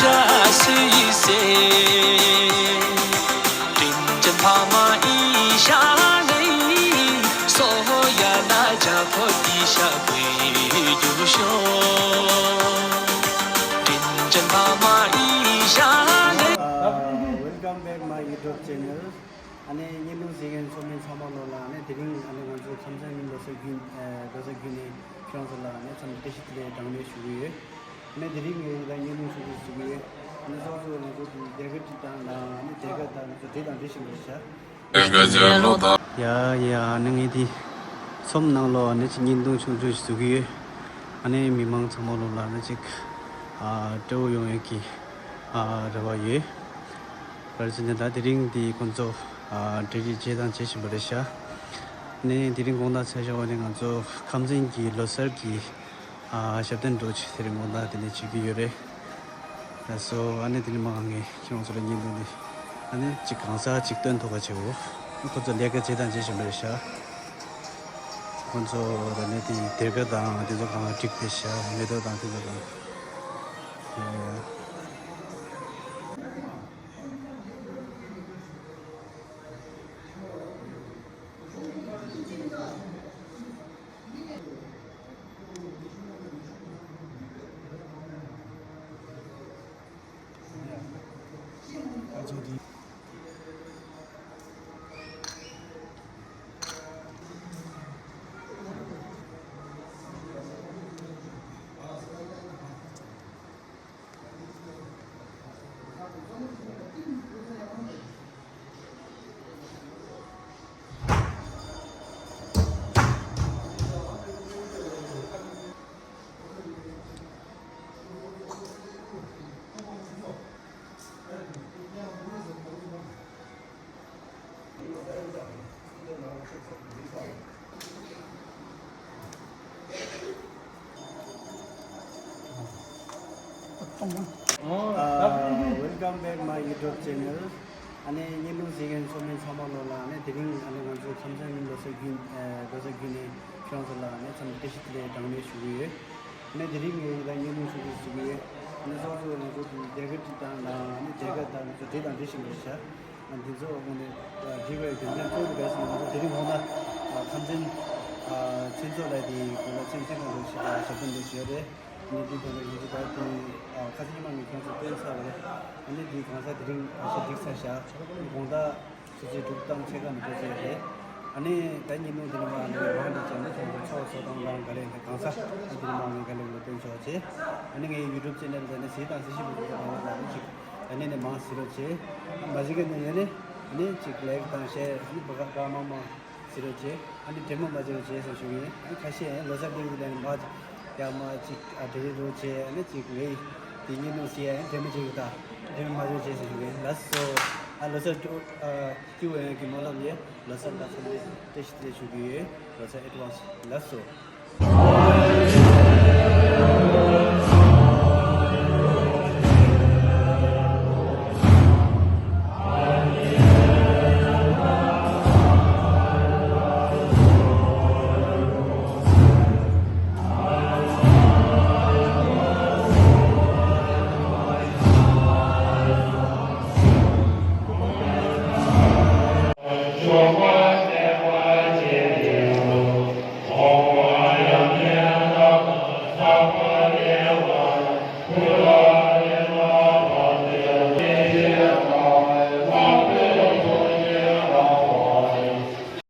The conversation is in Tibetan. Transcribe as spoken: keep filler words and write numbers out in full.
Welcome back my YouTube channel. ཨ་ནི་བརྙན་ཐུང་གཟིགས་མཁན་ཚོ་མི་ཚང་མ་ལོ་ལ་ཨ་ནི་དེ་རིང་ཨ་ནི་ང་ཚོ་ཁམས་ཚན་ཉིན་ལོ་གསར་རྒྱུན་ཨ་ལོ་གསར་རྒྱུན་ནས་ཁྱེད་རང་ཚོ་ལ་ཨ་ནི་འཚམས་འདྲི་བཀྲ་ཤིས་བདེ་ལེགས་གྲངས་མེད་ཞུ་གི་ཡོད། ཨ་ནི་དེ་རིང་ངས་ད་བརྙན་ཐུང་ཞུ་གི་ཞུ་གི་ཡོད། ཨ་ནི་སོ་སོ་ང་ཚོ་སྡེར་ཁ་ཁྲིད་སྟངས་དང་ཨ་ནི་སྡེར་ཁ་དང་ང་ཚོ་འབྲི་དང་འབྲི་བཞིན་པ་རེད་ཤག་ཡ་ཡ་ཨ་ནི་ངས་དེ་ཚོམ་ནང་ལོ་ཨ་ནི་ཅིག་བརྙན་ཐུང་ཆུང་ཆུང་ཞིག་བཟོ་གི་ཡོད། ཨ་ནི་མི་མང་ཚང་མ་ལོ་ལ་ཨ་ནི་ཅིག་ཨ་སྤྲོ་བོ་ཡོང་ཡོད་ཀྱི་ཨ་རེ་བ་ཡོད། ག་རེ་ཟེར་ན་ད་དེ་རིང་འདི་ཁོང་ཚོ་ཨ་འབྲེལ་ཡོད་བྱས་དང་བྱེད་བཞིན་པ་རེད་ཤག་ནས་དེ་རིང་དགོང་དག་ཚེས་བཞི་པ་ནས་ང་ཚོ་ཁམས་ཚན་གྱི་ལོ་གསར་གྱི་ཨ་ཞབས་བརྟན་འགྲོ་ཆེད་དེ་རིང་དགོང་དག་དེ་ནས་བྱེད་ཀྱི་ཡོད་རེད། ལགས་སོ། ཨ་ནི་དེ་ནས་མ་ངས་ཁྱེད་རང་ཚོ་ལ་བརྙན་ཐུང་འདི་ཨ་ནི་གཅིག་གང་ཟག་གཅིག་སྟོན་ཐུབ་པ་བྱེད་འོ། ཁོ་ཚོ་ལས་ཀ་བྱེད་དང་བྱེད་བཞིན་པ་རེད་ཤག་ཁོ་ཚོ་ད་ནས་དེ་སྡེར་ཁ་དང་དེ་ཚོ་གང་བསྒྲིགས་ཏེ་ཤག་མེ་ཏོག་དང་དེ་ཚོ་གང་། ཡ་ཡ། ཨ། Welcome back my YouTube channel. ཨ་ནི་བརྙན་ཐུང་གཟིགས་མཁན་ཚོ་མི་ཚང་མ་ལོ་ལ་ཨ་ནི་དེ་རིང་ཨ་ནི་ང་ཚོ་ཁམས་ཚན་ཉིན་ལོ་གསར་རྒྱུན་ཨ་ལོ་གསར་རྒྱུན་ནས་ཁྱེད་རང་ཚོ་ལ་ཨ་ནི་འཚམས་འདྲི་བཀྲ་ཤིས་བདེ་ལེགས་གྲངས་མེད་ཞུ་གི་ཡོད། ཨ་ནི་དེ་རིང་ངས་ད་བརྙན་ཐུང་ཞུ་གི་ཞུ་གི་ཡོད། ཨ་ནི་སོ་སོ་ང་ཚོ་སྡེར་ཁ་འབྲི་སྟངས་དང་ཨ་ནི་སྡེར་ཁ་དང་ང་ཚོ་འབྲི་དང་འབྲི་བཞིན་པ་རེད་ཤག་ཨ་འདི་ཚོ་དངོས་གནས་འབྲི་བའི་རྒྱུ་མཚན་གཙོ་བོ་ག་རེ་ཟེར་ན་ང་ཚོ་དེ་རིང་དགོང་དག་ཁམས་ཚན་མཚན་ཚོགས་ལ་དེ་དགོང་དག་མཚན་མཚན་གང་འགྲོ་ཞིག་ཞབས་བརྟན་འགྲོ་ཞིག་ཡོད་རེད། ཨ་ནི་འདི་དགོང་དག་ཡིན་གྱི་བར་དུ་ཁ་སང་ཉི་མ་ངས་ཁྱེད་ཚོ་སྟོན་ཚར་བ་རེད། ཨ་ནི་འདི་གང་ཟག་དེ་རིང་ཞིག་འགྲིག་ཚར་ཤག་དགོང་དག་ཆུ་ཚོད་དྲུག་དང་ཕྱེད་ཀ་ནས་འགོ་བཙུགས་རེད། ཨ་ནི་ད་ཉིན་མོ་འདི་ནས་མར་ནས་མང་འདྲ་བྱས་ནས་ཁྱོད་ཚོ་ཚོགས་གཙོ་དང་ལ་ག་ལེ་ནས་གང་ཟག་ཨ་འདི་ནས་མར་ནས་ག་ལེ་ལ་སྟོན་ཆོག་ཅེས། ཨ་ནི་ངའི་ཡུ་ཊུབ་ཆེ་ནལ་དེ་ནས་གཟིགས་དང་གཟིགས་ཞིབ་ཀྱི་ལ་ནི་ཅིག་ཨ་ནི་ནས་མང་གཟིགས་རོགས་བྱེད། མ་གཟིགས་མཁན་ནས་ཡོད་ནས་ཨ་ནི་ཅིག་ལའིཀ་དང་ཤེར་ཨ་ནི་བ་ག་ག་མང་མང་གཟིགས་རོགས་བྱེད། ཨ་ནི་དྲན་པ་མ་བརྗེད་རོགས་བྱེད་ཟེར་ཞུ་གི་ཡིན། ཨ་ནི་ཁ་ཤས་ལོ་གསར་སྟེང་དུ་ལ་ནི་མ་ཡ་མ་ཅིག་ཨ་འབྲེལ་ཡོད་རོགས་བྱེད། ཨ་ནི་ཅིག་ངའི་དེ་ཉིན་ནུ་ཟེར་ཡ་དྲན་པ་བརྗེད་ཀྱི་ད་དྲན་པ་མ་བརྗེད་བྱེད་ཟེར་ཞུ་གི་ཡིན། ལགས་སོ། ཨ་ལོ་གསར་ཨ་སྐྱིད་པོ་ཡོང་གི་སྨོན་ལམ་ཡོད། ལོ་གསར་ལ་འཚམས་འདྲི་བཀྲ་ཤིས་བདེ་ལེགས་ཞུ་གི་ཡོད། ལོ་གསར་ཨེ་ཌི་ཝན་སི་ལགས་སོ།